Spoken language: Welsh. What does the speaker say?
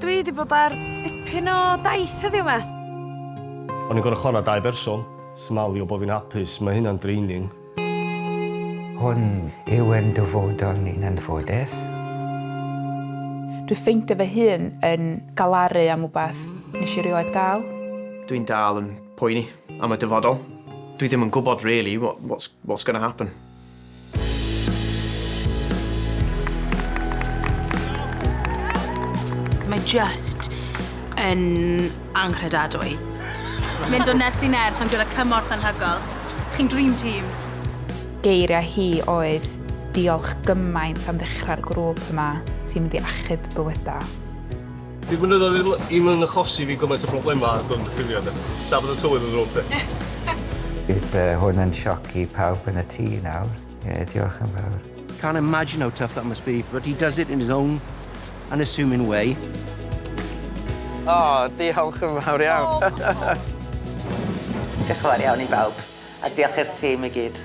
Dwi 'di bod ar dipyn o daith heddiw 'ma. O'n i'n gor'o' chwara dau berson, smalio bo' fi'n hapus, mae hynna'n draining. Hwn yw ein dyfodol ni'n anffodus. Dwi ffeindio fy hun yn galaru am wbath nes i rioed gael. Dwi'n dal yn poeni am y dyfodol. Dwi ddim yn gwybod really what, what's, what's going to happen. Mae just yn anghredadwy. Mynd o nerth i nerth ond gyda cymorth anhygoel. Chi'n dream team. Geiriau hi oedd diolch gymaint am ddechrau'r grŵp yma, ti'n mynd i achub bywydau. Di'r mynyddoedd ddim yn achosi fi gymaint o problemau ag yn diffinio de. Sa bod y tywydd yn ddrwg de. Bydd hwn yn sioc i pawb yn y tŷ nawr. Ie, diolch yn fawr. Can't imagine how tough that must be, but he does it in his own unassuming way. O, diolch yn fawr iawn. Diolch yn fawr iawn i bawb, a diolch i'r tîm i gyd.